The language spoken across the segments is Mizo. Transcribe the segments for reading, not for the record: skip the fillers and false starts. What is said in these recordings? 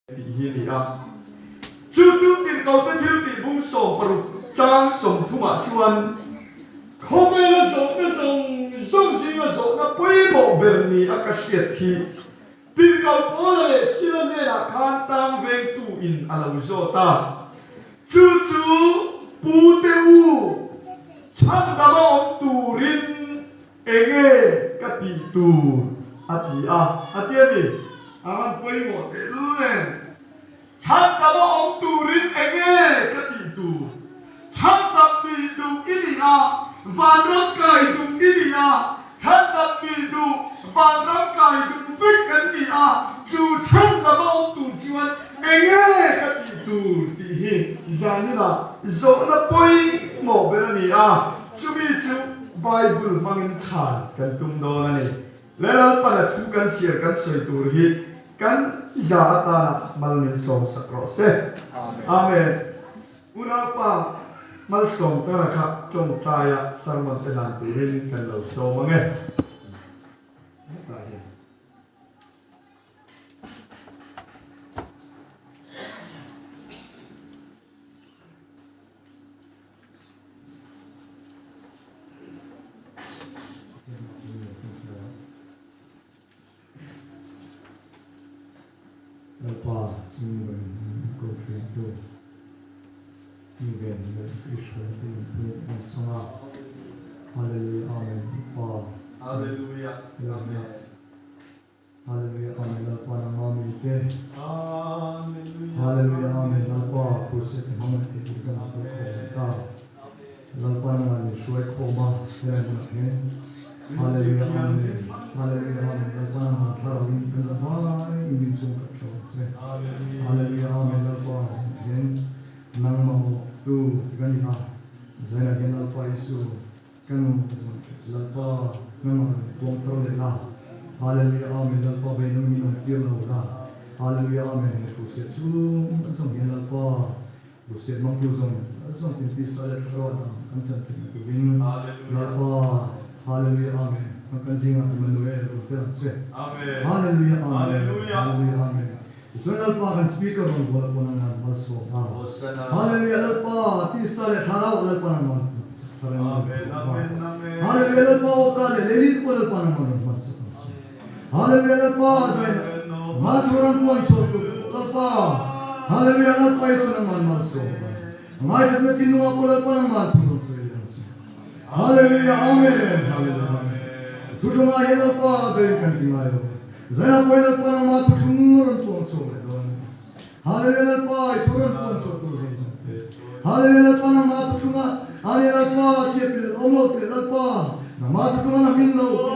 Tih hi a ni a. Chu chu tirhkohte thil tih bung 60 chang 30 ah chuan khawvela zawhna zawng zawng zinga zawhna pawimawh ber ni a ka hriat hi tirhkoh Paula leh Sila hnenah khan tang vengtu in a lo zawt a. Chu chu Pute u, chhandama awm turin Enge ka tih tur a ti a, a ti a ni. A rawn pawimawh tehlul nen. Chhan tam a awm turin enge ka tih tur? Chhan tam nih duh i ni a, vanram kai duh i ni a, chhan tam nih duh, vanram kai duh vek kan ni a, chu chhan tam a awm tur chuan enge ka tih tur tih hi zanina zawhna pawimawh ber a ni a. Chumi chu Bible hmangin chhan kan tum dawn a ni. Lalpana thu kan chhiar kan sawi tur hi kan za atana mal min sawm sak rawh se. Amen. Unaupa malsawm tana kha tawngtaia sermon te hlan turin kan lo sawm ang e. Hetah hian. Lalpa chungin min ko thin tu mi ven leh Israel te in pui an chhang a. Hallelujah Amen Pa Hallelujah Amen. Hallelujah Amen Lalpa nangma mi te. Hallelujah Hallelujah Amen Lalpa purse te hmang an tih tur kan han kal khawm leh ta. Lalpa nangah min hruai khawm a helai hmunah hian. Hallelujah Amen Hallelujah Amen Lalpa nangmah thlarau in kan za vai in min chung khat tho ang che. Hallelujah Amen Lalpa zinah hian nangmah maw tu ti kan ni a zainah hian Lalpa Isu Ka nu chuan, Lalpa, nangmah rawn puang thar leh la. Hallelujah Amen Lalpa vei nung min awm tir lo la. Hallelujah Amen He Ruhseh chung zawng hian Lalpa, Ruhseh hmangtu zawng zawng tin tisa leh thlarau dang an chan theihna turin Lalpa, Hallelujah Amen Kan kan zingah Emmanuel rawn tel ang che. Hallelujah Amen Hallelujah Amen Tichuan Lalpa kan speaker rawn bual pawn a ngan malsawm a. Hallelujah Lalpa tisa leh thlarau Lalpa nangman Hallelujah Lalpa aw ka leh leilin pawh Lalpa nangman rawn hman sak ang che. Hallelujah Lalpa zaina ngal tur an puan chhuah tur Lalpa Hallelujah Lalpa Isu nangman malsawm a. Ngaithatna thinlungah pawh Lalpa nangman thu rawn sawi leh ang che. Hallelujah Amen Hallelujah Amen Thuthlungah hian Lalpa berin kan ti ngai lo ve. Zaina pawhin Lalpa nangmah thuthlung rawn puang chhuak leh dawn a ni. Hallelujah Lalpa i thu rawn puang chhuak tur zawng zawng te. Hallelujah Lalpa nangmah thuthlunga Hallelujah Lalpa chiap i leh awm lo teh Lalpa nangmah thuthlunga na hmin lo teh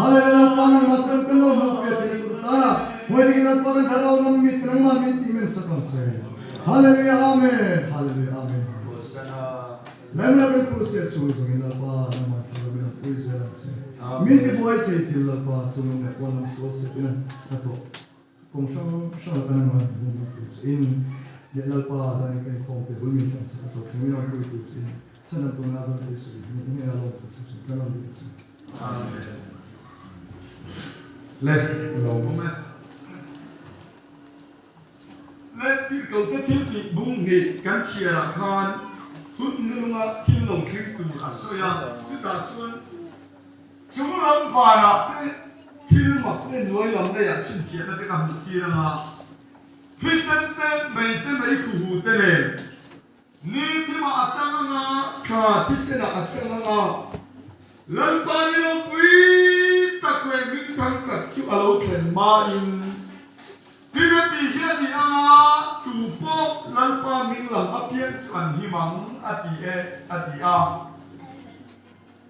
Hallelujah Lalpa nangmah chuan kan lo hmuh fiah thei tur tana Hmuai dingin Lalpa kan thlarau lam mit nangmah min tih men sak ang che. Hallelujah Amen Hallelujah Amen. Lalna kan purhsiat chhung zawngin Lalpa nangmah thil min rawn pui zel ang che. Mi tibuai thei thil Lalpa chunglam leh pawn lam sual set in a hnathawh kawng hrang hrang laka nangmah min hum lut tur che in leh Lalpa zan in ka inkhawm te bul min ṭan sak a tawp thleng min rawn pui tur che in chhan an tuna zan te sawi hi enge a lawm tur chu chu kan rawn dil che. Amen. Le lo awm e. Leh tirhkohte thil tih bung hnih kan chhiarah khan hun nununga thil lo thleng tur a sawi a, chutah chuan chung lam vanah te thil mak leh hnuai lam leiah chhinchhiahna te ka hmuh tir ang a, thisen te, mei te, mei khuhu te nen ni thimah a chang ang a, thla thisenah a chang ang a, Lalpa ni ropui tak leh hmingthang tak chu a lo thlen hmain Timothy hi a ni ang a, tu pawh Lalpa hming lam apiang chu an him ang, a ti e, a ti a.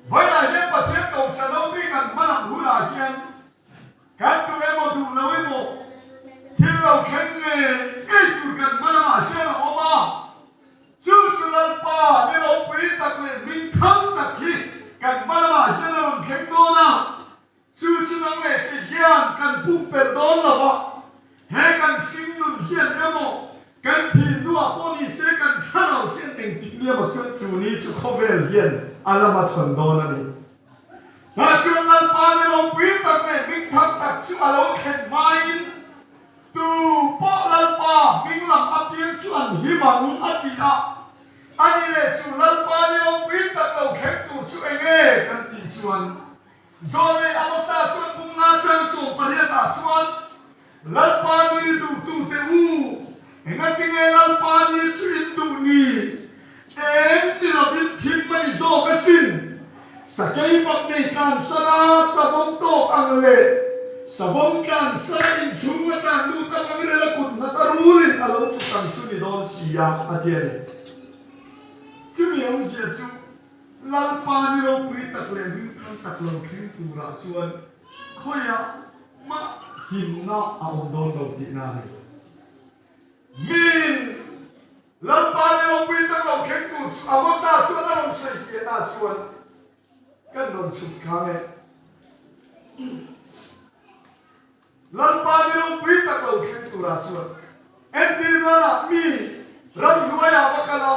Vawiinah hian Pathian Kohhran ho bik an hma lam hunah hian kan duh emaw duh lo emaw thil lo thleng ngei ngei tur kan hma lamah hian a awm a. Chu chu Lalpa ni ropui tak leh hmingthang tak hi kan hma lamah hian a rawn thleng dawn a. Chu chu nang leh kei hian kan pumper dawn lo va, he kan hringnun hian emaw, kan thih hnuah pawh ni se kan thlarau hian engtik ni emaw chuan chu ni chu khawvel hian a lama chhawn dawn a ni. Tah chuan Lalpa ni ropui tak leh hmingthang tak chu a lo thlen hmain tu pawh Lalpa. ti a. Ani leh chu Lalpa ni ropui tak lo thleng tur chu eng nge kan tih chuan Zawlei Amosa chuan pumna chang 18 ah chuan Lalpa ni duhtute u, engatinge Lalpa ni chu in duh ni? Eng ti lovin thim a ni zawk asin. Sakei pak nei tlan sana savawm tawk ang leh savawm tlan sana inchhung a tlan lut ang ang rel a kut nghat a rulin a lo chuk ang chu ni dawn si a, a ti a ni. Chumi awmzia chu Lalpa ni ropui tak leh hmingthang tak lo thleng turah chuan khawiah mah himna a awm dawn lo tihna a ni. Miin Lalpa ni ropui tak lo thleng tur chu Amosa chuan a rawn sawi fiahna chuan kan rawn chhuk thlang e. Lalpa ni ropui tak lo thleng turah chuan entir nanah mi ramhnuaiah va kal a,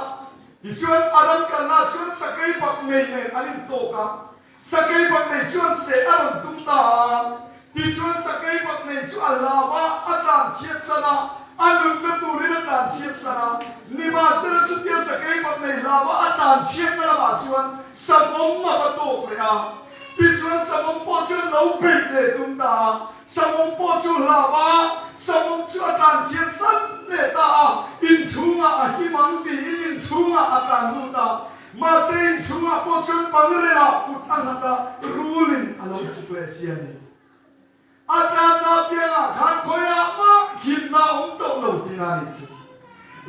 tichuan a ram kalnaah chuan sakei bak nei nen an intawk a, sakei bak nei chuan seh a rawn tum ta a, tichuan sakei bak nei chu a hlau a, a tlan chhiat san a, a nunna turin a tlan chhiat san a, nimahsela chutia sakei bak nei hlau a, a tlan chhiatna lamah chuan savawm a va tawk leh a. Tichuan Savawm pawh chuan lo beih leh tum ta a, Savawm pawh chu hlau a, Savawm chu a tlan chhiat san leh ta a, inchhungah a him ang tiin inchhungah a tlan lut a, mahse inchhungah pawh chuan bangrel-ah kut a nghat a, rulin a lo chuk leh si a ni. A tlanna piangah khan khawiah mah himna a awm tawh lo tih a nih chu.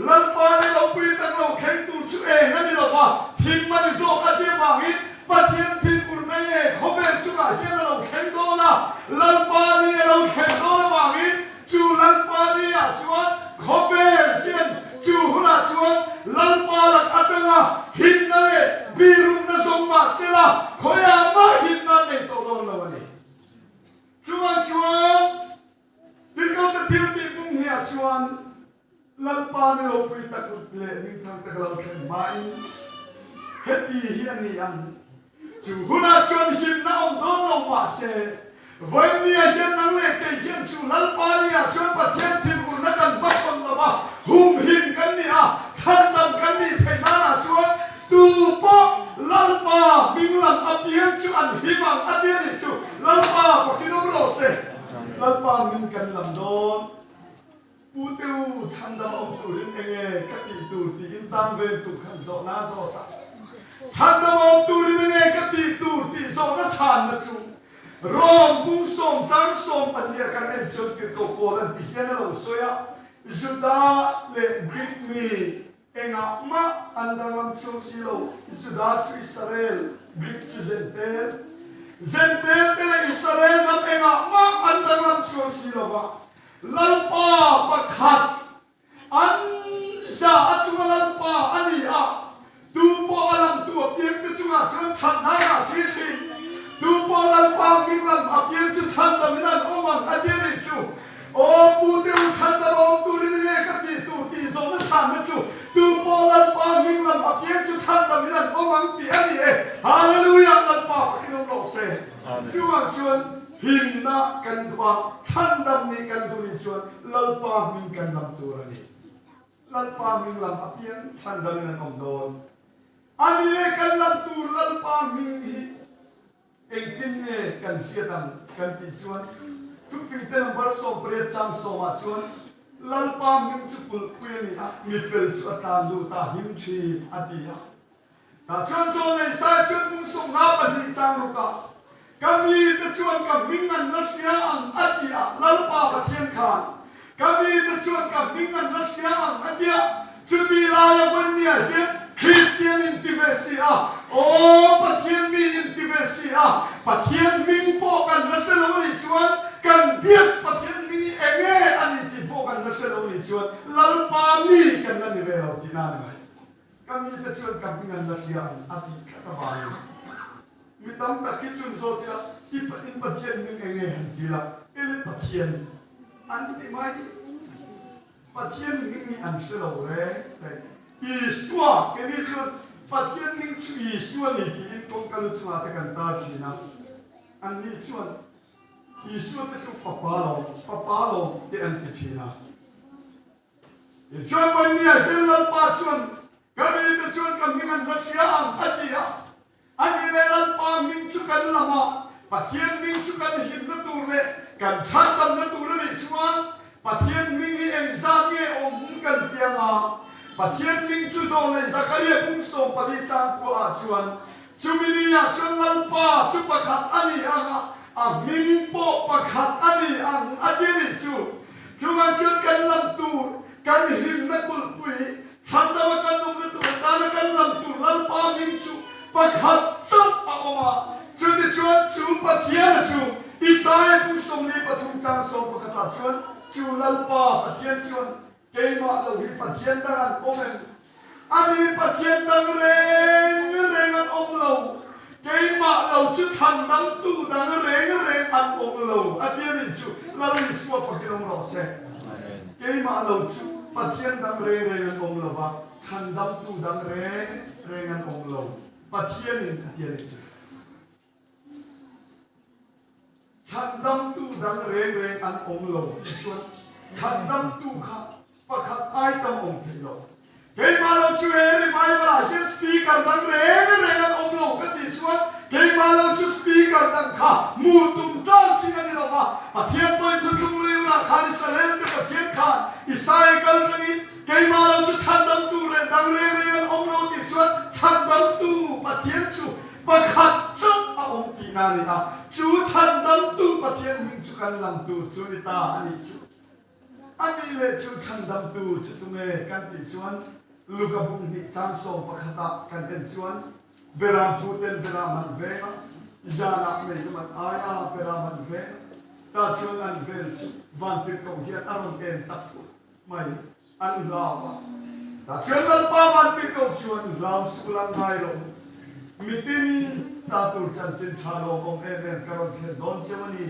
Lalpa leh ropui tak lo thleng tur chu eng a ni lo va, thim a ni zawk a tih avangin Pathian thinur mai nge khawvel chungah hian a lo thleng dawn a, Lalpa ni a lo thlen dawn avangin chu Lalpa ni ah chuan khawvel hian chu hunah chuan Lalpa lak atanga himna leh birukna zawng mah sela khawiah mah himna an nei tawh dawn lo a ni. Chuvang chuan Tirhkohte thil tih pung hniah chuan Lalpa ni ropui tak leh hmingthang tak a lo thlen hmain heti hi a ni ang. Chu hunah chuan himna awm dawn lo mah se, Vawinia hian nang leh kei hian chu Lalpa niah chuan Pathian thinurna kan hmachhawn lo va, humhim kan ni a, chhandam kan nih theih nanah chuan Tu pawh Lalpa hming lam apiang chu an him ang a ti a nih chu. Lalpa fakin awm rawh se. Lalpa hming kan lam dawn. Pu te u chhandam awm turin enge ka tih tur tiin tan ven tur khan zawhna a zawt a. Chhandam awm turin enge ka tih tur tih zawhna chhanna chu Rom bung sawm chang sawm pahniha kan en chuan tirhkoh pawl an ti hian a lo sawi a, Juda leh Greek mi Engah mah an danglam chuang si lo, Juda chu Israel, Greek chu Zentel. Zentel te leh Israel ram engah mah an danglam chuang si lo va, Lalpa pakhat an za a chunga Lalpa a ni a, tu pawh a lamtu apiang te chungah chuan chhan hnai ah si thin. Tu pawh Lalpa hming lam apiang chu chhandamin an awm ang a ti a nih chu. Aw Pu te u chhandam a awm turin nge ka tih tur tih zawhna chhanna chu tu pawh Lalpa hming lam apiang chu chhandam in an awm ang tih a ni e. Hallelujah! Lalpa fakin awm rawh se. Chuvang chuan himna kan duh a, chhandam nih kan duh nih chuan Lalpa hming kan lam tur a ni. Lalpa hming lam apiang chhandam in an awm dawn a ni e. Kan lam tur Lalpa hming hi Engtin nge kan hriat ang kan tih chuan thufingte number 18 chang sawmah chuan Lalpa hming chu kulhpui a ni a, mi fel chu a tlan lut a, him thin a ti a. Tah chuan Zawn leh Isaiah chuan bung 52 chang rukah Ka mite chuan ka hming an la hria ang a ti a, Lalpa Pathian khan Ka mite chuan ka hming an la hria ang a tia, chuti laia Vawimia hian Kristian in ti ve si a, aw Pathian mi in ti ve si a, Pathian hming pawh kan la hre lo a nih chuan, kan biak Pathian hming hi eng nge a ni tih pawh kan la hre lo a nih chuan Lalpa mi kan la ni ve lo tihna a ni mai. Ka mite chuan ka hming an la hria ang a tih tlat avangin mi tam tak hi chun zawt ila i in Pathian hming eng nge han ti la, ele Pathian an ti mai. Pathian hming hi an hre lo reng reng. Isua keini chuan Pathian hming chu Isua ni tiin kawngka lu chungah te kan tar thin a, anni chuan Isua te chu fapa lo, fapa lo te an ti thin a. Tichuan Vawimia hian Lalpa chuan ka mite chuan ka hming an la hria ang a ti a. Ani leh Lalpa hming chu kan lam a, Pathian hming chu kan hlimna tur leh kan chhandamna tur a nih chuan Pathian hming hi engzat nge awm kan ti ang a. Pathian hming chu zawh leh Zakaria bung 14 chang kuahah chuan Chumi niah chuan Lalpa chu pakhat a ni ang a, a hming pawh pakhat a ni ang a ti a nih chu. Chuvang chuan kan lam tur, kan hlimna kulhpui, chhandama kan awmna tur atana kan lam tur Lalpa hming chu pakhat chauh a awm a. Chutichuan chu Pathiana chu Isaia kum 43 chang sawm pakhatah chuan chu Lalpa Pathian chuan Keimah lo hi Pathian dang an awm em? Ani Pathian dang reng reng an awm lo, keimah lo chu chhandamtu dang reng reng an awm lo, a ti a nih chu. Lal Isua fakin awm rawh se. Keimah lo chu Pathian dang reng reng an awm lo va, chhandamtu dang reng reng an awm lo, Pathianin a ti a nih chu. Chhandamtu dang reng reng an awm lo tih chuan chhandamtu kha pakhat ai tam awm thei lo. Keimah lo chu he revival ah hian speaker dang reng reng an awm lo ka tih chuan keimah lo chu speaker dang kha mu tum tlang chin a ni lo va. Pathian pawhin thuthlung lui hunah khan Israel te Pathian khan Isaia kal tangin keimah lo chu chhandamtu leh dang reng reng an awm lo tih chuan chhandamtu Pathian chu Pakhat chauh a awm tihna a ni a, chu chhandamtu Pathian hming chu kan lam tur chu ni ta a nih chu. A nih leh chu chhandamtu chu tunge kan tih chuan Luka bung hnih chang 11 ah kan en chuan Beram puten Beram an veng a, zanah mei lum an ai a, Beram an veng a, tah chuan an vel chu vantirhkoh hian a rawn en tak phut mai. An hlau a, tah chuan Lalpa vantirhkoh chuan hlau suh la ngai lo, mitin ta tur chanchin tha lawmawm em em ka rawn thlen dawn cheu a ni.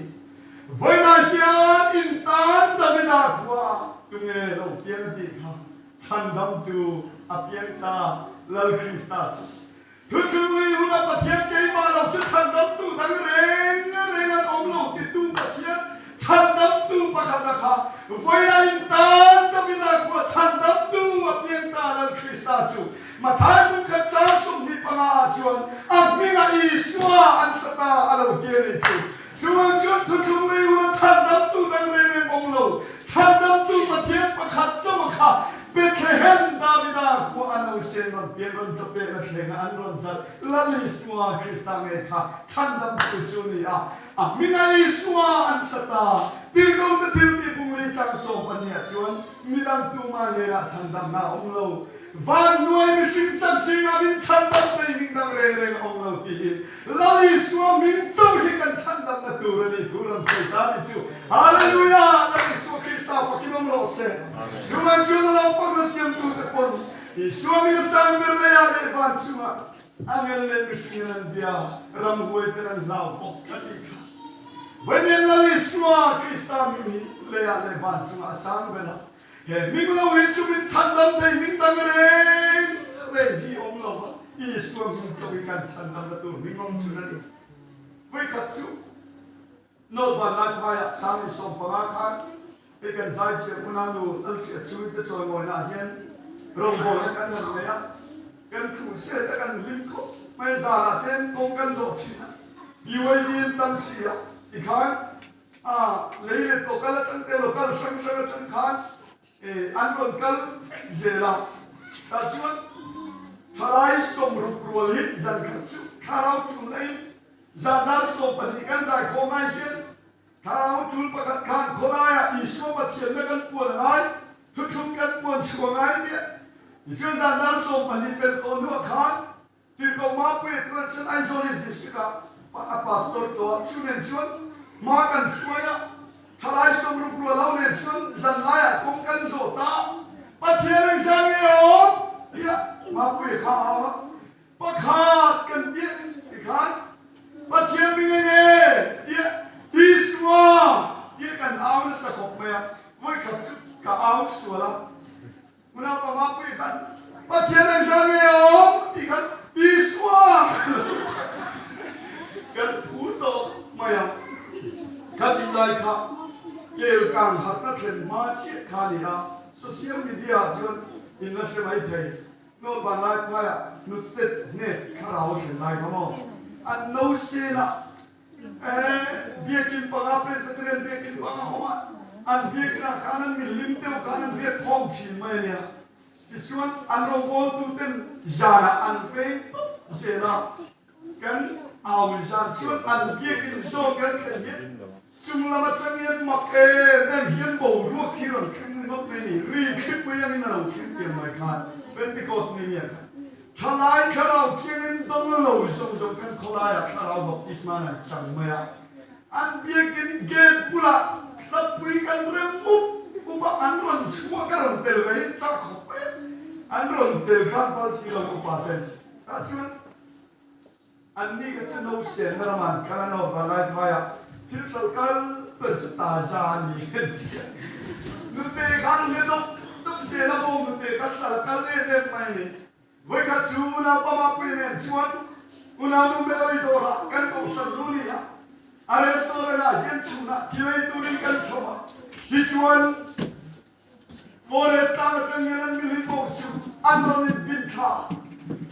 Vawiinah hian in tan Davida khua tunge lo piang a tih kha chhandamtu a piang ta Lal Krista chu. Thuthlung huna Pathian keimah lo chu chhandamtu dang reng reng an awm lo titu Pathian chhandamtu pakhat a kha vawiin a intan Davida khua chhandamtu a piang ta Lal Krista chu Mathai hmun khat chang 25 ah chuan a hmingah Isua an sa ta a lo ti a ni chu. Chuvang chuan thuthlung huna chhandamtu dang reng reng awm lo chhandamtu Pathian pakhat chauh a kha Bethlehem Davida khua a nausen rawn pian rawn chawpehna thlenga an rawn zalh Lal Isua Krista nge kha chhandamtu chu ni a, a hminga Isua an sa ta. Tirhkohte thil tih bungli chang 12 ah chuan midang tumah ngenah chhandamna a awm lo. Van hnuai mihring sak zingah min chhandam thei hming dang reng reng a awm lo tiin Lal Isua hming chauh hi kan chhandamna tur a ni thu rawn sawi ta ni chu. Hallelujah! Lal Isua Krista fakin awm rawh se. Chuvang chuan a naupang a siamtute pawn Isua min sang ber leiah leh van chungah angel leh mihringin an bia, ramhuai ten an hlau bawk a tih kha. Vawiin Lal Isua Krista hming hi leiah leh van chungah a sang ber a, He hming lo hi chu min chhandam thei hming dang reng reng hi awm lo va, Isua hming chauh hi kan chhandamna tur hming awm chhun a ni. Vawikhat chu North Vanlaiphaiah 1015 khan hei kan zaithiam unanu Lalthia chhungte chawimawiah hian rawngbawlna kan han nei a, kan crusade a kan hlim khawp mai zanah te kawng kan zawh thin a, BYD an tam si a tikhan A lei let local atang te local hrang hrang atang khan an rawn kal zel a, tah chuan thalai 60 rual hi zan khat chu thlarau tul aiin zan dar 12 kan zai khawm ai hian thlarau tul pakhat khan khawlaiah Isua Pathianna kan puan a ngai, thuthlung kan puan chhuah a ngai nia. Tichuan zan dar 12 pelh tawh hnuah khan Tirhkoh Mapuia chuan chuan Aizawl East District ah a pastor tawh a, chu nen chuan hma kan hruai a, thalai 60 rual ho nen chuan zan laiah kawng kan zawh ta, Pathian ang zan nge a awm? tia Mapuia kha a au a, pakhat kan tih tikhan Pathian mi nge nge tia Isua tia kan au nasa khawp mai a, vawikhat chu ka au sual a. Unaupa Mapuia khan Pathian ang zan nge a awm tih khan Isua kan phu tawh mai a. Kha tih lai kha kel kang harhna thlen hma chiah kha a ni a. Social media ah chuan in la hre mai thei. Nawl vanlai phaiah hnute hnek thlarau a thlen lai kha maw? An no senah eh biakin panga Presbyterian biakin panga awm a, an biakinah khan an milim deuh khan an riak khawm thin mai a nia. Tichuan an rawngbawltuten zanah an veng tawp zel a, kan au zan chuan an biakin zawk kan thlen hian chung lam atang hian mak em em hian boruak hi rawn thleng ringawt mai a ni. Ri thlipui angin a lo thleng pian mai khan Pentecost ni nia khan thalai thlarau thiangin dawng lo zawng zawng khan khawlaiah thlarau baptisma an chang mai a. An biakin gate bulah hlapui kan rem mup mup a, an rawn chhuak a rawn tel ve hi chak khawp mai a, an rawn tel khan pal si lo upa ten tah chuan an ni kha chu no senna ramah an kal a, no vanlai phaiah thil hralh kal ber chu taza a ni an ti a, nute khan hne dawp dawp zel a bawng nute kha hralh kal em em mai a ni. Vawikhat chu unau Pamapui nen chuan unaunu Meloi dawrah kan kohhran lu ni a, a restaurant ah hian chhunah thil ei turin kan chho a, tichuan forest tlang atang hian an milin pawh chu an rawn in pin thla a,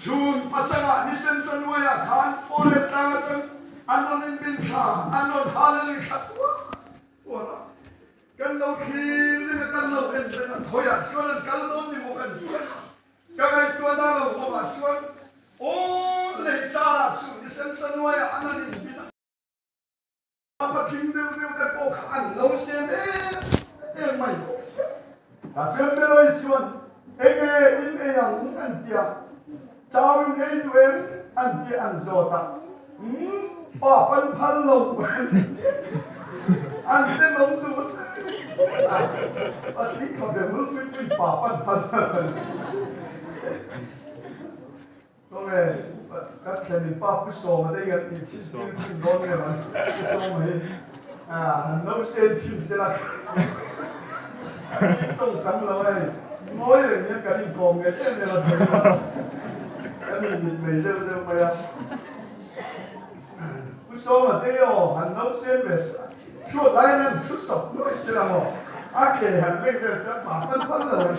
chhun pachangah ni sensa nuaiah khan forest tlang atang an rawn in pin thla a, an rawn hal thla tuar tuar a. Kan lo thlir reng a, kan lo en reng a, khawiah chuan an kal dawn ni maw kan ti a. Ka ngaihtuahna lo bawkah chuan aw lei charah chu ni sensa nuaiah an han inbin a, patling deuh deuh te pawh kha an lo sen em em mai bawk si a. Tah chuan Meloi chuan, Enge in ei ang? an ti a, Chau in ei duh em? an ti a, an zawt a, Umm, pa pan phal lo an ti a, an tenawm duh a, patling kha be hmul pui pui pa pan phal lo an ti. Khawnge kan thlen in pa Pu Sawma te hian tih chhin tir chhin dawn nge man Pu Sawma hi han lo sen chhin se la kan tawng tam lo a hei ngawi reng hian kan inkawm ngei em em a thei kan inmit mai zeuh zeuh mai a. Pu Sawma te aw han lo sen ve se la, chhuat lai hian han thu sawp nuai se la maw? A ke han leng vel se la pa pan pan lo a ni.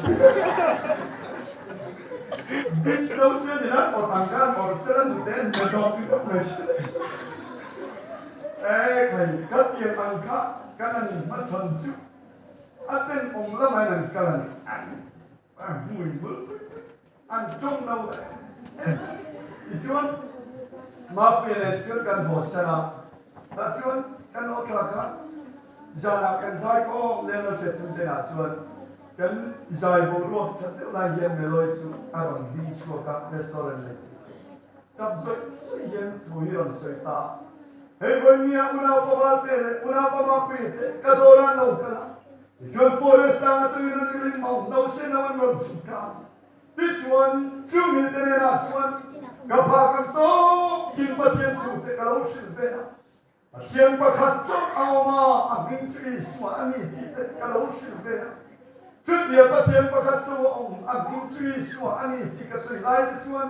Bit lo sen in an awrh ang khan awrh se la nute an hne dawk dawk mai se. E khai, ka tiang ang kha kan an hmachhawn chu a tenawm lamah hian an kal a ni. An hmui hmul pui pui. An tawng lo em em. Tichuan, Mapuia nen chuan kan haw san a, tah chuan kan aw thlak a, zanah kan zai khawm lem lo hriat chung tenah chuan kan zai boruak that deuh lai hian Meloi chu a rawn ding chhuak a, restaurant nei tap zawih zawih hian thu hi rawn sawi ta a, Hei vawinia unau Pavalte leh unau Pamapuia te ka dawrah an lo kal a, Tichuan forest tang atangin an milim mau no se no an rawn chhuk ta a. Tichuan chu mite nenah chuan ka phak ang tawk tin Pathian thu te ka lo hrilh ve a. Pathian pakhat chauh a awm a, a hming chu Isua a ni tih te ka lo hrilh ve a. Chutia Pathian pakhat chauh a awm, a hming chu Isua a ni tih ka sawi lai te chuan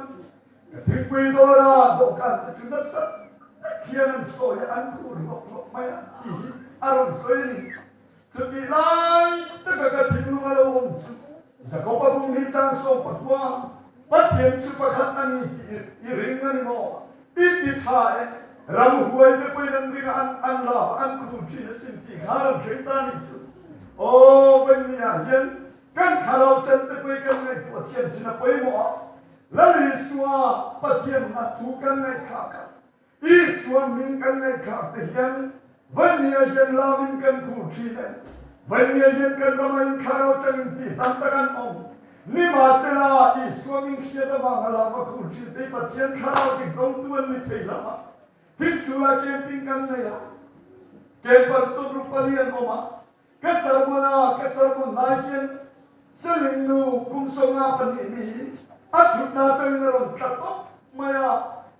ka thingpui dawra dawhkan te chu nasa tak hian an sawi a, an khur hlawk hlawk mai a tih hi a rawn sawi a ni. Chutih lai taka ka thinlung a lo awm chu Jakoba bung hi chang sawm pakua, Pathian chu pakhat a ni tih i ring a ni maw? I ti tha e, ramhuai te pawhin an ring a, an an lak a, an khur thin asin tih kha rawn thleng ta nih chu. Aw, Vawimni-ah hian kan thlarau chan te pawhin kan ngaihtuah thiam thin a pawimawh a, Lal Isua Pathian a thu kan ngaihthlak a, Isua min kan ngaihthlak te hian Vawimia hian lavin kan khur thin e. Vawimia hian kan rama in thlarau changin tih tam tak an awm. Nimahsela, Isua min hriat avanga lava khur thin te hi Pathian thlarau dik dawngtu an ni thei lo a. Thilsula camping kan nei a, camper 64 an awm a. Ka sermon a, ka sermon lai hian Seling nu kum 52 mi hi a thutna atangin a rawn tla tawp mai a,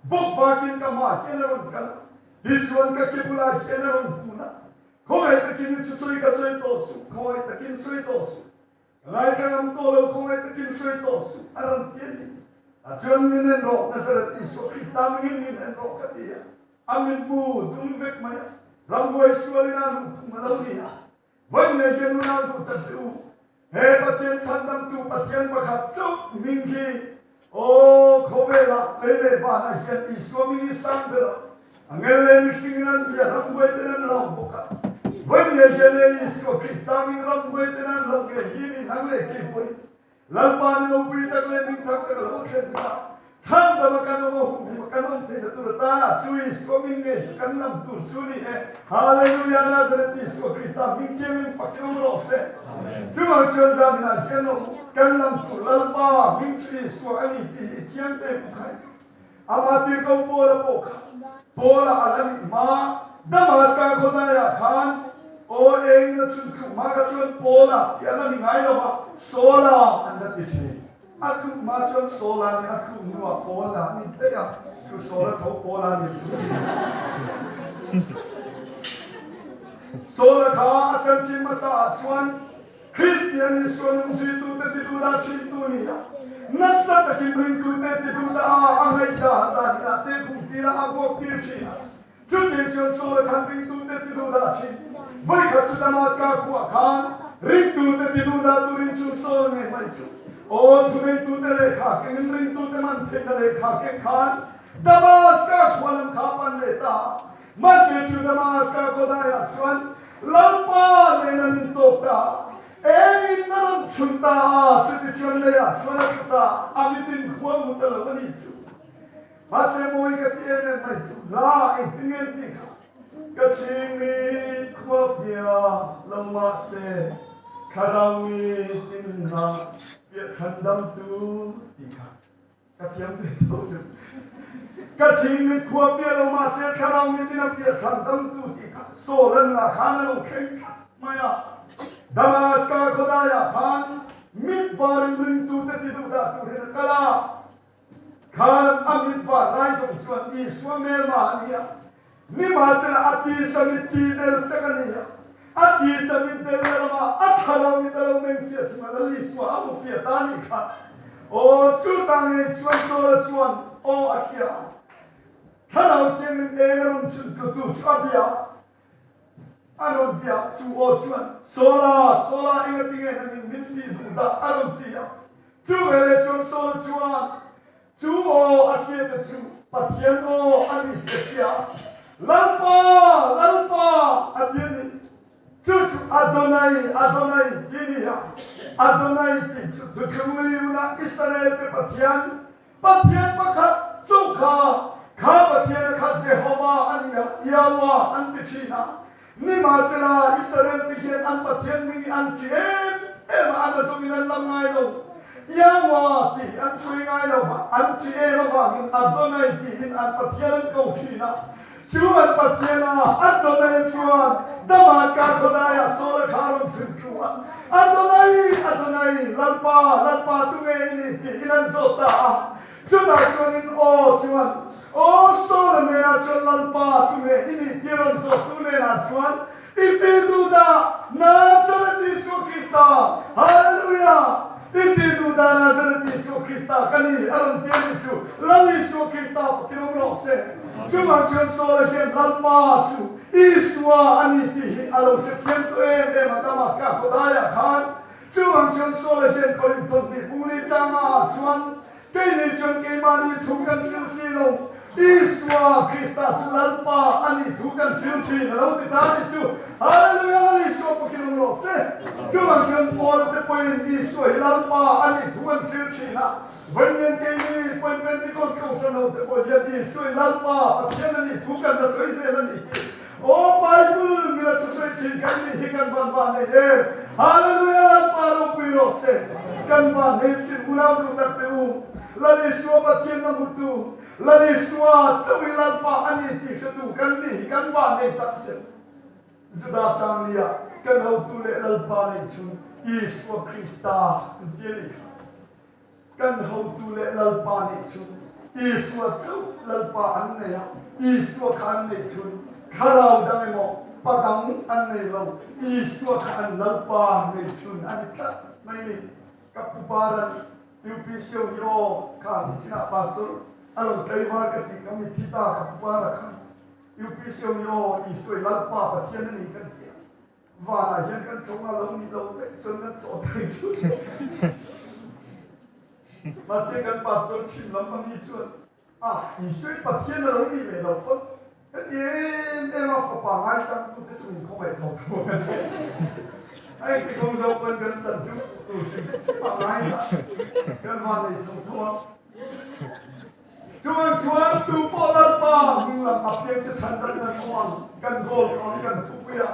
bawk vakin ka hmaah hian a rawn kal a, tichuan ka ke bulah hian a rawn kun a, Khawngaih takin i thusawi ka sawi tawh suh, khawngaih takin sawi tawh suh, ka ngaithla ngam tawh lo, khawngaih takin sawi tawh suh, a rawn ti a ni. Tah chuan min en rawh, Nazareth Isua Krista mingin min en rawh ka ti a. A mitmu dum vek mai a, rambuai sualin a luhphung a lo ni a. Vawi nei hian unau duh tak teh u. He Pathian chhandamtu Pathian pakhat chauh hming hi aw khawvelah lei leh vanah hian Isua hming hi sang ber a, angel leh mihringin an bia ramhuai ten an lau bawk a. Vawiin hian he Isua Krista hming ramhuai ten an hlauh ngei hi ni nang leh kei pawhin Lalpa ni ropui tak leh min thak tak a lo thlen hunah chhandama kan awm a humhim a kan awm theihna tur atana chu Isua hming ngei chu kan lam tur chu ni e. Hallelujah Nazareth Isua Krista hming thiangin fakin awm rawh se. Chuvang chuan zaninah hian awm kan lam tur Lalpa hming chu Isua a ni tih hi i chiang te pu khai. Amah tirhkoh Paula pawh kha Paula a la nih hma Damaska khawdaiah khan aw engin a chhun tluk hma kha chuan Paula tih a la ni ngai lo va, Saula an la ti thin. A tluk hma chuan Saula nen a tluk hnuah Paula a ni daih a, chu Saula tho Paula nen chu a ni. Saula kha a chanchin hmasa ah chuan Kristian Isua nungzuitute tiduhdah thintu ni a, nasa takin ringtute tiduhdah a, a ngaihza han dah hinah te khum tirah a vuak tir thin a. Chutiang chuan Saula khan ringtute tiduhdah thin. Vawikhat chu Damaska khuah khan ringtute tiduhdah turin chu Saul ngei mai chu aw thuneitute lehkha kengin ringtute man theihna lehkha keng khan Damaska khua lam kha a pan leh ta a. Mahse chu Damaska khawdaiah chuan Lalpa nen an intawk ta a, engin a rawn chhun ta a, chutichuan leiah chuan a tlu ta a, a mitin khua hmu ta lo a ni chu. Mahse mawi ka ti em em mai chu, hla engtin nge an tih kha? Ka chhing mit khua fiah lo mahse thlarau mitin hna fiah chhandamtu tih kha. Ka thiam ve tho lo. Ka chhing mit khua fiah lo mahse thlarau mitin a fiah chhan damtu tih kha Saul a nunah khan a lo thleng tlat mai a. Damaska khawdaiah khan mit varin ringtute ti duh dah turin a kal a. Khan a mit var lai zawng chuan Isua hmelma a ni a. Nimahsela a tisa mit ti del sek a ni a. A tisa mit del na ramah a thlarau mit a lo meng fiah thung a, Lal Isua a hmu fiah ta a nih kha. Aw, chutah ngei chuan Saula chuan aw a hria a. Thlarau chiangin eng a rawn chhun tlutu chu a bia a. A rawn bia chu aw chuan, Saula, Saula, engatinge nangin min tih duh dah? a rawn ti a. Chu veleh chuan Saula chuan, Chu aw a hriata chu Pathian aw a ni tih a hria. Lalpa! Lalpa! a ti a ni. Chu chu Adonai, Adonai tih a ni a. Adonai tih chu Thuthlungliuna Israel te Pathian, Pathian pakhat chu kha, kha Pathiana kha Jehovah a ni a, Yahweh an ti thin a. Nimahsela, Israel te hian an Pathian hming hi an ṭi em em a, an azawngin an lam ngai lo. Yahweh tih hi an sawi ngai lo va, an ṭi em avangin Adonai tiin an Pathian an ko ṭhin a. Chu an Pathiana Adonai chuan Damaska khawdaiah Saula kha a rawn chhun thu a, Adonai, Adonai, Lalpa, Lalpa tunge i ni? tiin an zawt ta a. Chutah chuanin aw chuan, Aw Saula hnenah chuan Lalpa tunge i nih tih rawn zawttu hnenah chuan, I ti duhdah Nazareth Isua Krista, Hallelujah! I ti duhdah Nazareth Isua Krista ka ni a rawn ti a nih chu, Lal Isua Krista fakin awm rawh se. Chuvang chuan Saula hian Lalpa chu Isua a ni tih hi a lo hrethiam tawh em em a, Damaska khawdaiah khan Chuvang chuan Saula hian Korinth thawhnih pungli changa ah chuan, Keini chuan keimahni thu kan hril si lo, Isua Krista chu Lalpa a nih thu kan hril thin a lo ti ta a nih chu. Hallelujah! Lal Isua pawhin awm rawh se. Chuvang chuan Paula te pawhin Isua hi Lalpa a nih thu an hril thin a. Vawiin keini pawhin Pentecost Kohhran ho te pawh hian Isua hi Lalpa Pathian a nih thu kan la sawi zel a nih hi. Aw Bible mila thusawi thin kan nih hi kan van van nei em? Hallelujah Lalpa ropui rawh se. Kan van nei sin unau duh tak te u. Lal Isua Pathian na hmutu, Lal Isua chauh hi Lalpa a ni tih hretu kan nih hi kan van nei tak se. Juda changlia kan hotu leh Lalpa nei chhun Isua Krista an ti a nih kha. Kan hotu leh Lalpa nih chhun Isua chu Lalpa an nei a, Isua kha an neih chhun thlarau dang emaw pa dang an nei lo, Isua kha an Lalpa nei chhun a ni tlat mai ni. Ka pu Paran UPC ho hi aw kha nichinah Pastor a lo tlaivar ka tih ka mithi ta ka pu Para khan UPC ho hi aw Isua i Lalpa Pathian a ni kan ti a. Vanah hian kan chawng a lo nih loh vek chuan kan chaw thei chu. Mahse kan pastor chhim lam a mi chuan a Isua Pathian a lo nih leh loh pawn heti em em a fapa ngaisang tute chu min khawngaih tho tho a ti. A engti kawng zawk pawn kan chan chu tur hrim hrim a ngai a, kan van nei tho tho a. Chuan chuan tu pawh Lalpa hming lam apiang chu chhan dakin an awm ang, kan goal ka awm kan thupui a,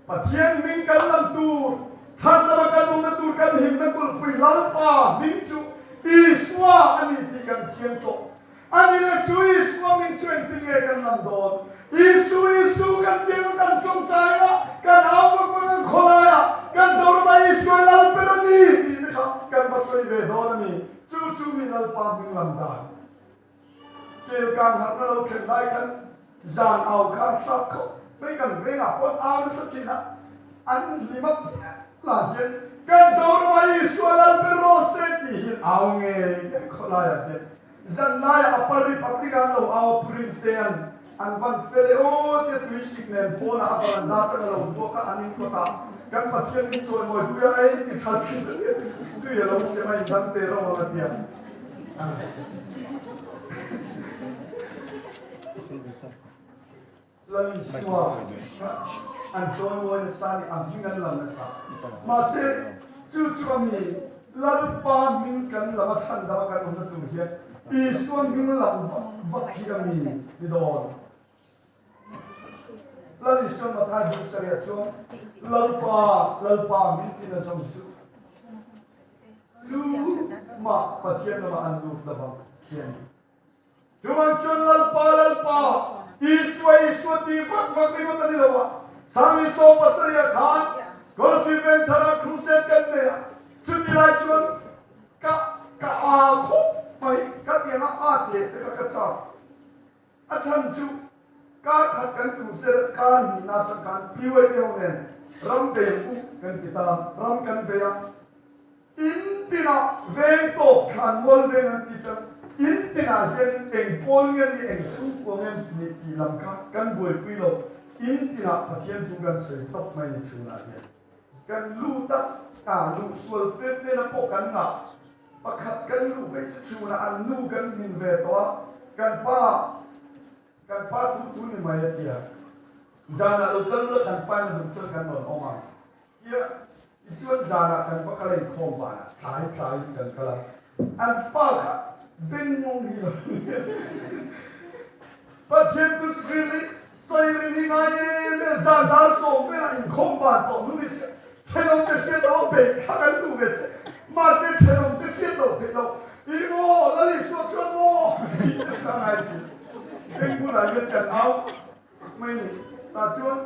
Pathian hming kan lam tur, chhan lama kan awmna tur kan himna kulhpui Lalpa hming chu Isua a ni tih kan chiang tawh. A ni le chu Isua hming chu engtin nge kan lam dawn? Isu, Isu kan biak a kan tawngtai a, kan au vak vak ang khawlai a, kan Zoramah Isua i lal ber a ni tih te kha kan va sawi ve dawn a ni. Chu chu mi Lalpa hming lam dan. Tel kang harhna lo thlen lai khan zan au khan hrap khawp mai kan vengah pawn au nasa thin a, an hlim a pian lah hian kan Zoramah Isua lal ber rawh se tih hi au ngei ngei khawlaiah hian zan laiah a pa Republic an lo au a Purin te an an van fel e aw tia tuisik nen pawnah a varanda atang a lo buak a an inkawtah kan Pathian min chawimawi pui a ei ti tha thin a nia tui a lo sem a indang te ro ang a tia. Lal Isua kha an chawimawi nasa a ni a hming an lam nasa mahse chu chu a mi Lalpa hming kan lam a chhan dam a kan awmna tur hian Isua hming lam vak vak hi a mi ni dawn. Lal Isua Mathai bung sarih chuan Lalpa, Lalpa min tina zawng chu lu mah Pathian lamah an lut lovang ti a ni. Chuvang chuan Lalpa, Lalpa, Isua, Isua ti vak vak ringawt a ni lo a, Sangli 70 ah khan Kolossi veng tharah crusade kan nei a, chuti lai chuan ka ka aa khawp mai, ka tianga at leh te kha ka chak. A chhan chu kar khat kan tu sel kar hnihna atang khan PYP ho nen ram veng u kan ti ta, ram kan vei a, in tinah veng tawp thlan mual veng an ti tan, in tinah hianin eng pawl nge ni eng chhungkua nge ni tih lam kha kan buaipui lo, in tinah Pathian chu kan sawi tawp mai ni chhunah hian kan lut a, a luh sual fe fe na pawh kan ngah. Pakhat kan luh phei chu chhunah an nu kan hmin ve tawh a, kan pa kan pa thu thu ni mai a tia. Zanah lo kal ula kan pa in a duh chuan kan rawn awm ang tia tichuan zanah kan va kal a inkhawm vanah tlai tlaiin kan kal a, an pa kha bengngawng hi lo ni a. Pathian chu Srili Sawirini ngai em em zan dar sawm velah inkhawm ban tawh hnu ni se thenawmte hriat loh a beih kha kan duh ve se mahse thenawmte hriat loh theih loh i maw Lal Isua chuan maw tih te kha ngai thin. Heng hmunah hian kan au mai ni tah chuan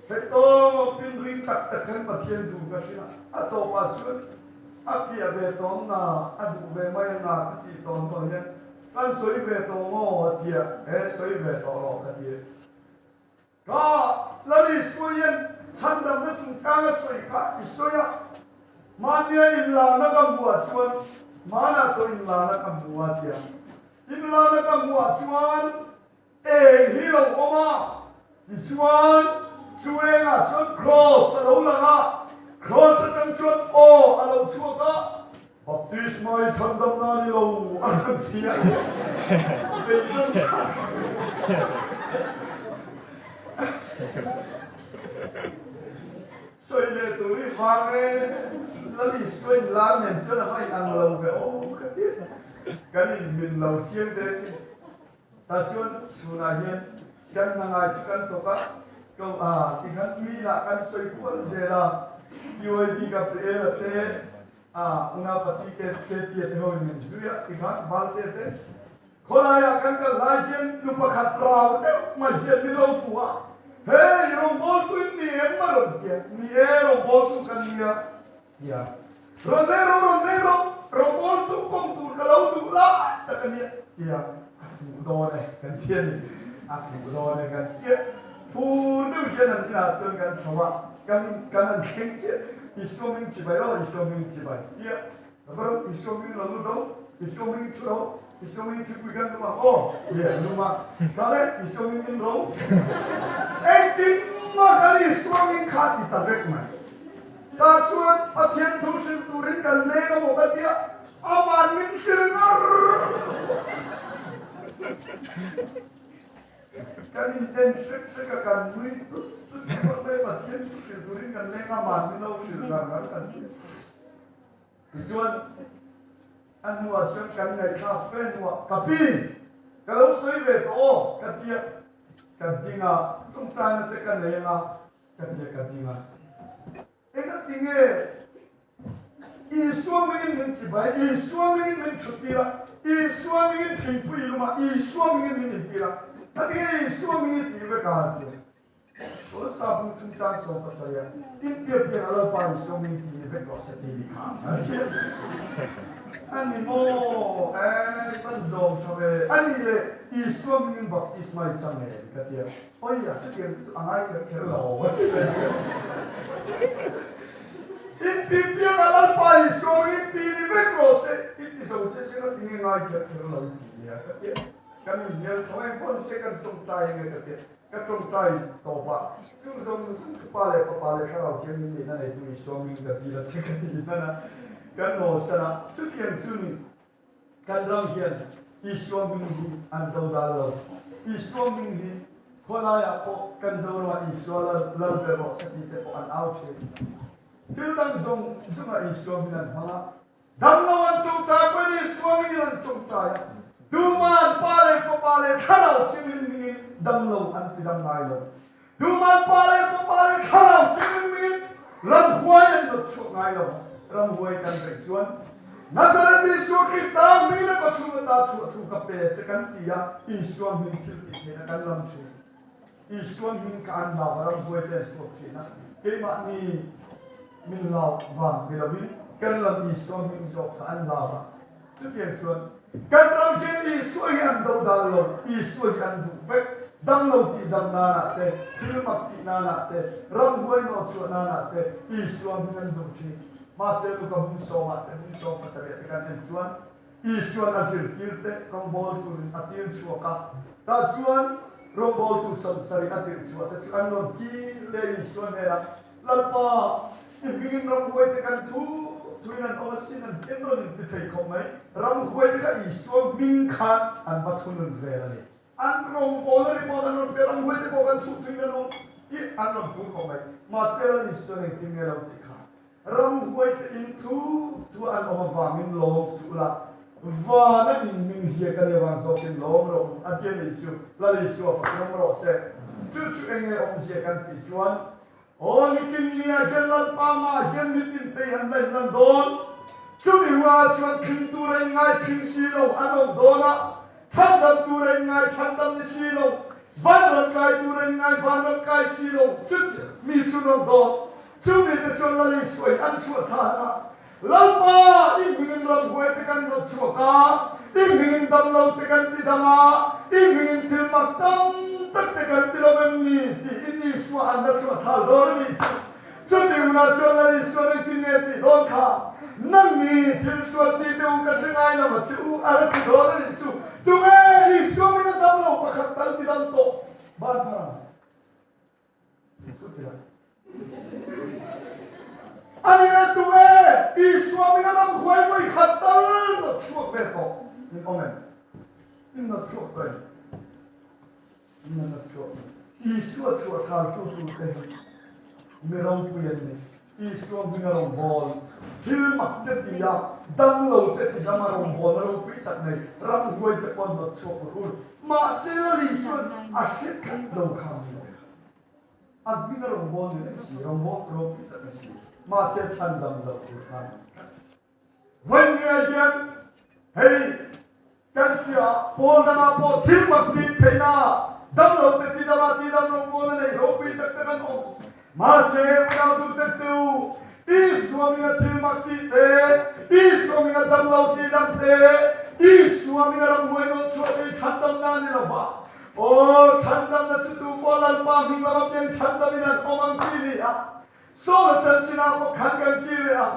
Theih tawpin ring tak tak khan Pathian duh ka hria. A tawpah chuan a fiah ve tawm na, a duh ve mai anga ka tih tawm tawh hian kan sawi ve tawh maw a tia, he sawi ve tawh rawh ka ti. Ka Lal Isua hian chhandamna chungchang a sawi kha i sawi a, mahnia inlarna ka hmuh ah chuan hmanah tawh inlarna ka hmu a tia. Inlarna ka hmuh ah chuan Eng hi lo awm a, tichuan chu engah chuan Kraws a lo lang a, Kraws atang chuan aw a lo chhuak a, Baptisma i chhandamna a ni lo a rawn ti a, beidawng thlak. Sawi leh tur hi vang e, Lal Isua in lar nen chuan a va inang lo ve aw ka ti, kan inhmin lo chiang te sin. Tah chuan chhunah hian kan hna ngai chu kan tawk a, ko a tikhan mi lah kan sawi kual zel a, PYD Gabriela te, a Unapati te, Ketia te ho in min zui a tikhan Valte te khawlaiah kan kal lai hian nu pakhat rau deuh mai hian min lo hmu a, Hey, rawngbawltu in ni em a rawn ti a, Ni e, rawngbawltu kan nia tia, Rawn lei rawh, rawn lei rawh, rawngbawltu kawng tur ka lo duh lai tak a nia tia a fuh dawn e kan ti a ni, a fuh dawn e kan ti a, phur deuh hian an inah chuan kan chho a, kan kan han thleng chiah, Isua hming chibai aw, Isua hming chibai tia, va rawh Isua hming lo lut rawh, Isua hming thu rawh, Isua hming thupui kan lum ang aw tia an lum a, kha le Isua hming in ro, engtin? Engmah kan Isua min kha ti ta vek mai. Tah chuan Pathian thu hrilh turin kan leng a maw ka tia, aman min hrilh ngar bawk si. Kan in en hrek hrek a, kan nui tut tut ringawt mai, Pathian thu hrilh turin kan leng a, aman min lo hrilh ngar ngar kan ti. Tichuan, a hnuah chuan kan ngaihthlak fe hnuah, Ka pi, ka lo sawi ve tawh aw, ka tia ka ding a, tawngtaina te ka nei anga, ka tia ka ding a. Engati nge Isua mingin min chibai, Isua mingin min thuttir a, Isua mingin thingpui lum a, Isua mingin min intir a, engati nge Isua mingin tih vek a han ti? Tawlsa bung chungchang 17 a in pian pian a Lalpa Isua min ti ni vek rawh se ti ni kha a ti a ni maw? Ei man zawm tha ve a ni le Isua mingin baptisma i chang em ka ti a, Oi a chutiang te chu a ngai kher kher lo a ti ve sia. In ti pian a Lalpa Isua mingin ti ni vek rawh se i ti zo che se ka ti nge ngai kher kher lo i ti nia ka ti a, kan inhnial chho eng pawh ni se kan tawngtai enge ka ti a. Ka tawngtai tawpah chung zawng zawng chu Pa leh Fapa leh Thlarau Thianghlim nihna neitu Isua hming ka dil a che ka ti hman a, kan nawlsan a, chutiang chu ni kan ram hian Isua hming hi an do dal lo. Isua hming hi khawlaiah pawh kan Zoramah Isua lal lal ber rawh se tih te pawh an au thin. Thil dang zawng zawngah Isua hming an hmang a, Damlo an tawngtai pawhin Isua mingin an tawngtai a, tuman Pa leh Fapa leh Thlarau Thianghlim mingin damlo an ti dam ngai lo. Tuman Pa leh Fapa leh Thlarau Thianghlim mingin ramhuai an nawt chhuak ngai lo. Ramhuai kan reng chuan Nazareth Isua Krista hming a ka chhung ata chhuah thu ka pe che kan ti a, Isua hming thil tih theihna kan lam thin. Isua hming kha an lau a, ramhuai te an chhuak thin a, keimahni min lau vang ni lovin kan lam Isua hming zawk kha an lau a. Chutiang chuan kan ram hian Isua hi an do dal lo, Isua hi an duh vek, damlo tih dam nanah te, thil mak tih nanah te, ramhuai nawh chhuah nanah te Isua hming an duh thin. Mahse Luka hmun sawmah te, hmun 70 ah te kan en chuan Isua'n a zirtirte rawngbâwl tûrin a tîr chhuak a. Tah chuan rawngbâwltu 70 a tirh chhuahte chu an rawn kîr leh Isua hnênah, Lalpa, i hmingin ramhuaite kan thu thuin an awm asin, an en rawn inti thei khawp mai. Ramhuaite kha Isua hming khan an va thunun vêl a ni. An rawngbâwl a ri pawh an rawn pe, ramhuaite pawh kan chhuh thuin an awm tih an rawn pûr khawp mai. Mahse, Lal Isua'n engtin nge lo tih kha Ramhuaite in thu thu an awm avangin lawm suh la, vana in hming zia ka nia vang zawkin lawm rawh u, a ti a nih chu. Lal Isua fak rawng rawh se. Chu chu eng nge awmzia kan tih chuan, Aw nitin nia hian Lalpa mah hian nitin te hi an la inlan dawn. Chumi hunah chuan thling tur a inngai thling si lo an awm dawn a, chhandam tur a inngai chhandam ni si lo, vanram kai tur a inngai vanram kai si lo, chuti mi chu an awm dawn. Chu mite chuan Lal Isua hi an chhuah chhan a, Lalpa, i hmingin ramhuai te kan rawt chhuak a, i hmingin damlo te kan ti dam a, i hmingin thil mak tam tak te kan ti lo em ni? tiin Isua an la chhuah chhal dawn a nih chu. Chuti hunah chuan Lal Isua engtin nge tih dawn kha? Nang mi thil sual ti te u ka hre ngai lo a che u a la ti dawn a nih chu. Tunge Isua min a damlo pakhat tal ti dam tawh? Ban thar ang. A ni le tunge Isua min a dam huai vawi khat tal nawt chhuak ve tawh in awm em? In nawt chhuak tawh em? In la nawt chhuak em? Isua chhuah chhaltu turte hi mi ropui an ni. Isua hming a rawngbâwl, thil mak te ti a, damlo te ti dam a rawngbâwl a ropui tak nei, ramhuai te pawh an nawt chhuak ur ur. Mahse Lal Isua'n a hre tlat lo kha a ni lo kha. A hming a rawngbâwl ni reng si, rawngbâwl ropui tak ni si, mahse chhandam loh tur kha a ni tlat. Vawinia hian hei kan hria, pawl dangah pawh thil mak tih theihna, damlo te ti dama ti dam rawngbâwl a nei ropui tak tak an awm. Mahse, unau duhte tu, Isua minga thil mak tih te, Isua minga damlo ti dam te, Isua minga ramhuai nawh chhuah te hi chhandamna a ni lo va. Aw, chhandamna chu tu pawh Lalpa hming lama piang chhandamin an awm ang tih ni a. Saula chanchinah pawh khan kan ti leh a,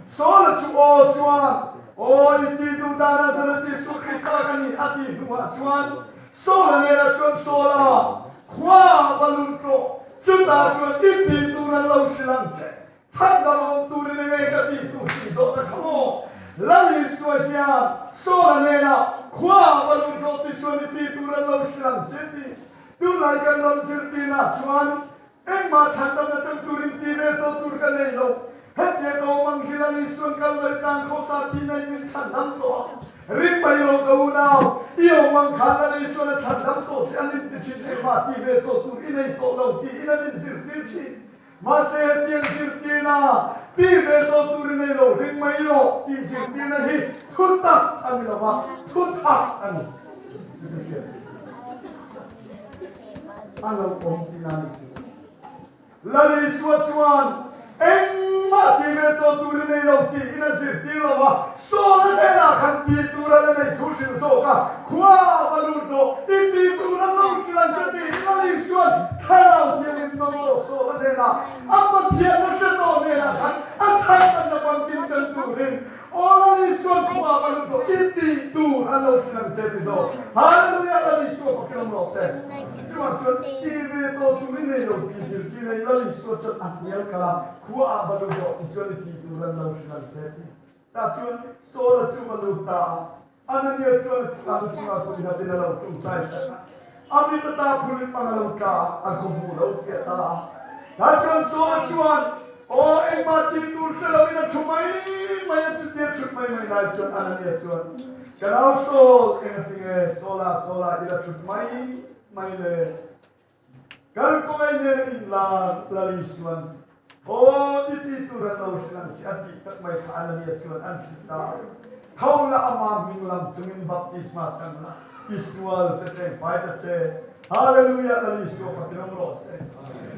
Saula chu aw chuan, Aw, i ti duh dan a Nazareth Isu Krista ka ni a tih hnuah chuan Saula nena chuan Saula, khua va lut rawh. Chutah chuan i tih tur an lo hrilh ang che. Chhandam awm turin enge ka tih tur tih zawhna kha maw? Lal Isua hian Saul-a hnenah, Khua va lut rawh ti chuan i tih tur an lo hrilh ang che tih. Tunlai kan ram zirtirnaah chuan engmah chhandamna chang turin tih ve tawh tur ka nei lo. Hetia ka awm ang hi Lal Isua'n Kalvari tan khawsa thihna in min chhandam tawh a. Ring mai lo ka unau, i awm ang khan Lal Isua'n a chhandam tawh che an inti thin engmah tih ve tawh tur i nei tawh lo tiin an inzirtir thin. Mahse hetiang zirtirna tih ve tawh tur i nei lo, ring mai rawh tih zirtirna hi thu tak a ni lo va, thu thak a ni. Chu chu hriat a lo awm tihna a ni chu. Lal Isua chuan engmah tih ve tawh tur i nei lo tiin a zirtir lo va, Saul-a hnenah khan tih tur a la nei thu hrilh zawk a, khua va lut rawh, i tih tur a lo hrilh ang che tiin Lal Isua'n Thlarau Thianghlim nawm tawh Saul-a hnenah a Pathianna hre tawh hnenah khan a chhan danna famkim chan turin Aw Lal Isua'n khua va lut rawh, i tih tur a lo hrilh ang che ti zawk. Hallelujah Lal Isua fakin awm rawh se. Chuvang chuan tih ve tawh tur i nei lo tih zirtir nei Lal Isua chuan a hnial kal a, khua ah va lut rawh ti chuan i tih tur an lo hrilh ang che ti. Tah chuan Saul-a chu va lut ta a, Anania chuan a lu chungah kut nghatin a lo ṭungtai sak a. A mit ata phulit pang a lo tla a, a khawhmuh lo fiah ta a. Tah chuan Saul-a chuan, Aw, engmah thil tur hre loin a ṭhu mai mai a, chutia chhut mai mai lai chuan Anania chuan, Ka nau Saul, engatinge Saul-a Saul-a i la chhut mai mai le? Kal kawng ei nen a inlar Lal Isuan, Aw, i ti tur an lo hrilh ang che a tih tak mai kha Anania chuan an hrilh ta a. Tho la ama hming lam chungin baptisma chang la, i sual te tleng fai ta che. Hallelujah Lal Isua fakin awm rawh se.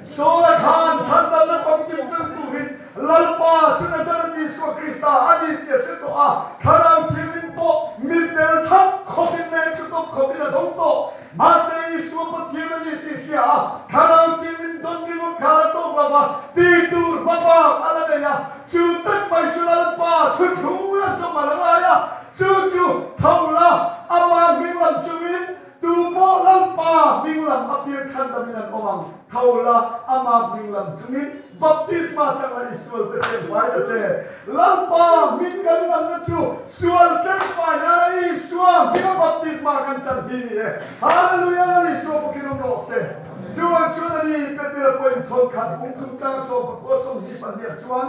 Saula khan chhandamna famkim chang turin Lalpa chu Nazareth Isua Krista a ni tih a hre tawh a, Thlarau Thianghlim pawh mitdel thap khawpin leh chutawp khawpin a dawng tawh. Mahse Isua Pathian a ni tih hria a, Thlarau Thianghlim dawn ringawt kha a tawk lo va, ti tur hmabak a la nei a, chu tak mai chu Lalpa thuthlung a zawm a la ngai a, chu chu tho la, ama hming lam chungin tu pawh Lalpa hming lam a piang chhandamin an awm ang, tho la, ama hming lam chungin Baptisma chang la i sual te tleng fai ta che. Lalpa hming kan lamna chu sual tleng fai nana Isua hminga baptisma kan chan hi ni e. Hallelujah Lal Isua fakin awm rawh se. Chuan chuan a ni Petera pawhin thawn khat bung chungchang 14 22 ah chuan,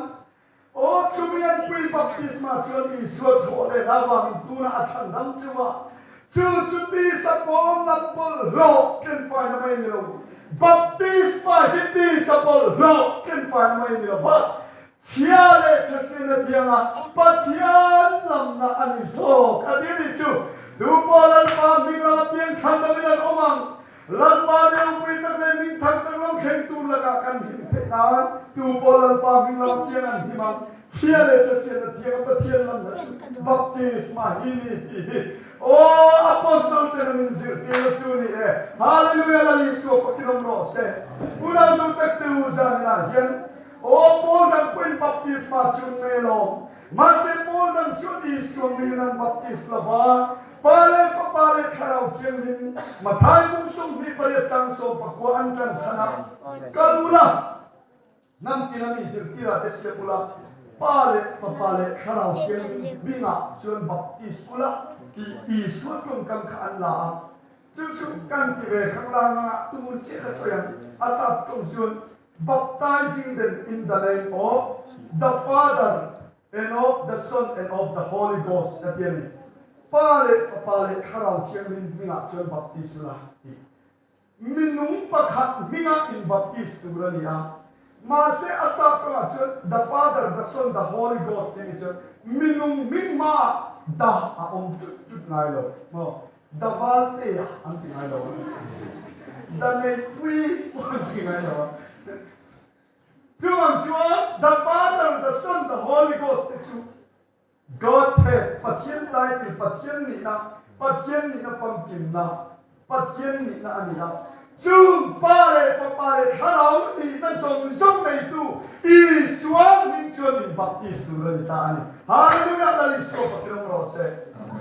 Aw chumi an pui baptisma chuan Isua thawh leh avangin tunah a chhandam chungah Chu chu tisa pawn lam bawlhhlawh tlenfaina mai ni lo, baptisma hi tisa bawlhhlawh tlenfaina mai ni lo va, chhia leh thatlina thianga Pathian lamna a ni zawk a ti nih chu. Tu pawh Lalpa hming lama piang chhan lovin an awm ang. Lalpa leh ropui tak leh hming thang tak lo thleng tur lakah kan him theih nan tu pawh Lalpa hming lama piang an him ang. Chhia leh thatlina thianga Pathian lamna chu baptisma hi ni tih hi Aw, Apostle ten an inzirtirna chu ni e. Hallelujah, Lal Isua fakin awm rawh se. Unau duh tak te u zaninah hian aw, Paul dang pawhin baptisma chu an ngei alawm. Mahse Paul dang chuan Isua hmingin an baptis lo va, Pa leh Fapa leh Thlarau Thianghlim Mathai bung 28 chang 19 an tan chhan a, Kal ula, Hnam tina mi zirtirah te siam ula, Pa leh Fapa leh Thlarau Thianghlim hmingah chuan baptis ula tih Isua tawngkam kha an la a. Chu chu kan ti ve khang la nga tun chiah ka sawi ang. A sap tawng chuan baptizing them in the name of the Father and of the Son and of the Holy Ghost a ti a ni. Pa leh Fapa leh Thlarau Thianghlim hmingah chuan baptis ula tih. Minung pakhat hminga inbaptis tur a ni a, mahse a sap tawngah chuan the Father, the Son, the Holy Ghost tih ni chuan minung hming hmaah the a awm tut tut ngai lo maw? The Valtea an ti ngai lo a, the Neihpui pawh an ti ngai lo a. Chuvang chuan the Father, the Son, the Holy Ghost te chu Godhead, Pathian title, Pathian nihna, Pathian nihna famkimna, Pathian nihna a ni a. Chung Pa leh Fapa leh Thlarau nihna zawng zawng neitu Isua hming chuan min baptis tur a ni ta a ni. Hallelujah! Lal Isua fakin awm rawh se.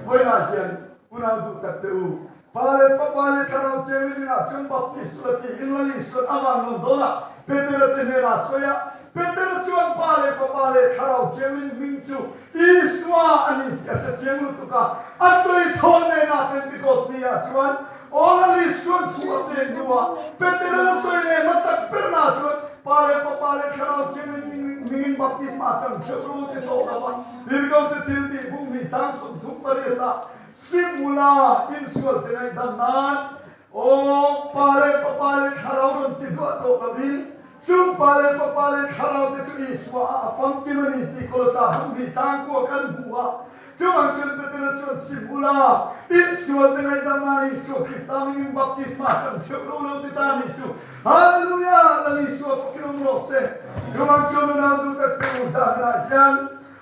Vawiinah hian unau duh tak te u. Pa leh Fapa leh Thlarau Thianghlim inah chuan Baptist la tiin Lal Isua'n a van rawn dawn a, Petera te hnenah a sawi a. Petera chuan Pa leh Fapa leh Thlarau Thianghlim hming chu Isua a ni tih a hre chiang lutuk a. A sawi thawn nena Pentecost ni ah chuan Aw Lal Isua'n thu a pek hnuah Petera'n a sawi leh hmasak berna chuan Pa leh Fapa leh Thlarau Thianghlim hmingin baptisma chang theuh ru ti tawh lo a, Tirhkohte thil tih bung hnih chang 38 ah Simula insual te ngaihdam nan Aw Pa leh Fapa leh Thlarau rawn ti duah tawh lovin chung Pa leh Fapa leh Thlarau te chu Isua ah a famkim a ni tih Kolosa bung hnih changkua kan hmu a. Chuvang chuan Petera chuan Simula insual te ngaihdam nan Isua Krista mingin baptisma chang theuh lo lo ti ta ni chu Hallelujah! Lal Isua fakin awm rawh se. Chuvang chuan unau duh tak te u zaninah hian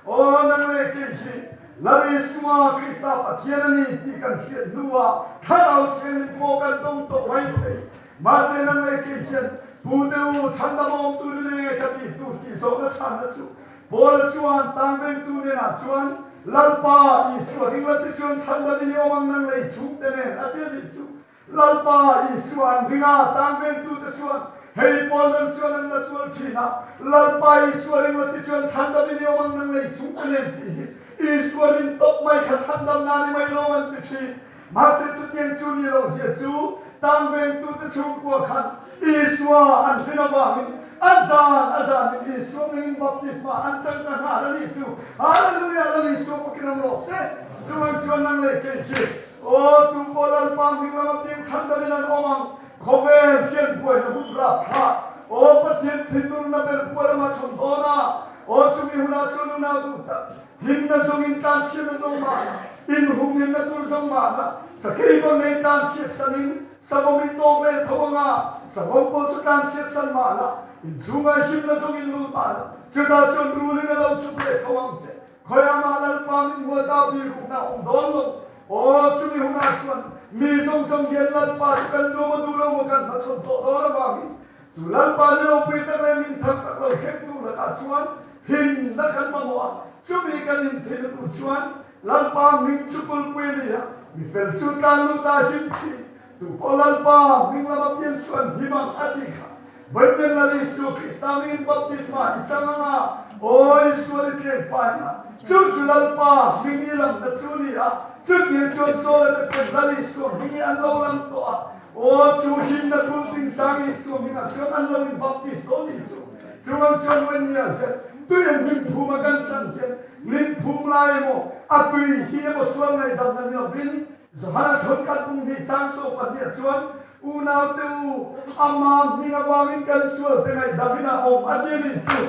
Aw nang leh kei hi Lal Isua Krista Pathian a ni tih kan hriat hnuah Thlarau Thianghlim pawh kan dawng tawh mai thei. Mahse nang leh kei hian Pu te u chhandam awm tur in enge ka tih tur tih zawhna chhanna chu Paula chuan tangvengtu nenah chuan Lalpa Isua ringla te chuan chhandam in i awm ang nang lei chhungte nen a ti a nih chu. Lalpa Isua an ring a, tangvengtu te chuan hei pawl dang chuan an la sual thin a, Lalpa Isua ringla te chuan chhandam in i awm ang nang lei chhungte nen tih hi Isua rin tawp mai kha chhandam na ni mai lo an ti thin. Mahse chutiang chu ni loh zia chu tangvengtu te chhungkua khan Isua an rin avangin a zan a zanin Isua mingin baptisma an chang ta nghal a nih chu. Hallelujah! Lal Isua fakin awm rawh se. Chuvang chuan nang leh kei khi Aw tu pawh Lalpa hming lama piang chhandamin an awm ang. Khawvel hian buaina hun rap thlah. Aw Pathian thinurna ber pua lama chhawn dawn a. Aw chumi hunah chuan unau duh tak himna zawngin tlanchhiatna zawng mahna, inhumhimna tur zawng mahna, sakei pawh nei tlanchhiat sanin savawm i tawk leh tho anga, savawm pawh chu tlanchhiat san mahna, inchhungah himna zawngin lut mahna, chutah chuan rulin a lo chuk leh tho ang che. Khawiah mah Lalpa min hmuat a bi rukna a awm dawn lo. Aw, chumi hunah chuan mi zawng zawng hian Lalpa chu kan duam a duh lo maw kan hmachhawn tawh dawn avangin chu Lalpa ni ropui tak leh min thak tak lo thleng tur lakah chuan himna kan mamawh a, chumi kan him theihna tur chuan Lalpa hming chu kulpui a ni a, mi fel chu tlan lut a him thin. Tu pawh Lalpa hming lama pian chu an him ang a tih kha. Vawiin Lal Isua Krista mingin baptisma i chang ang a, aw Isual i tleng fai ang a, chu chu Lalpa hming i lamna chu a ni a, chutiang chuan Sawla te pawn Lal Isua hming i an lo lam tawh a, aw chu himna kulping sang Isua hmingah chuan an lo in baptist tawh nih chu. Chuvang chuan vawiin mial hian tui an hming phum a kan chan hian min phum lai emaw a tui hi emaw sual ngaihdamna ni lovin Johana thawn kan pung hnih chang sawh pahniah chuan, Unaute u, ama hming avangin kan sualte ngaihdam in a awm a ti a nih chu.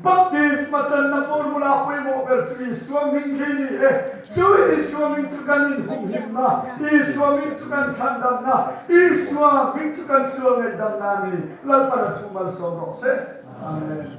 Baptisma channa formula pawimawh ber chu Isua hming khi ni e. Chu Isua hming chu kan inhumhimna, Isua hming chu kan chhandamna, Isua hming chu kan sual ngaihdamna a ni. Lalpan a thu malsawm rawh se. Amen.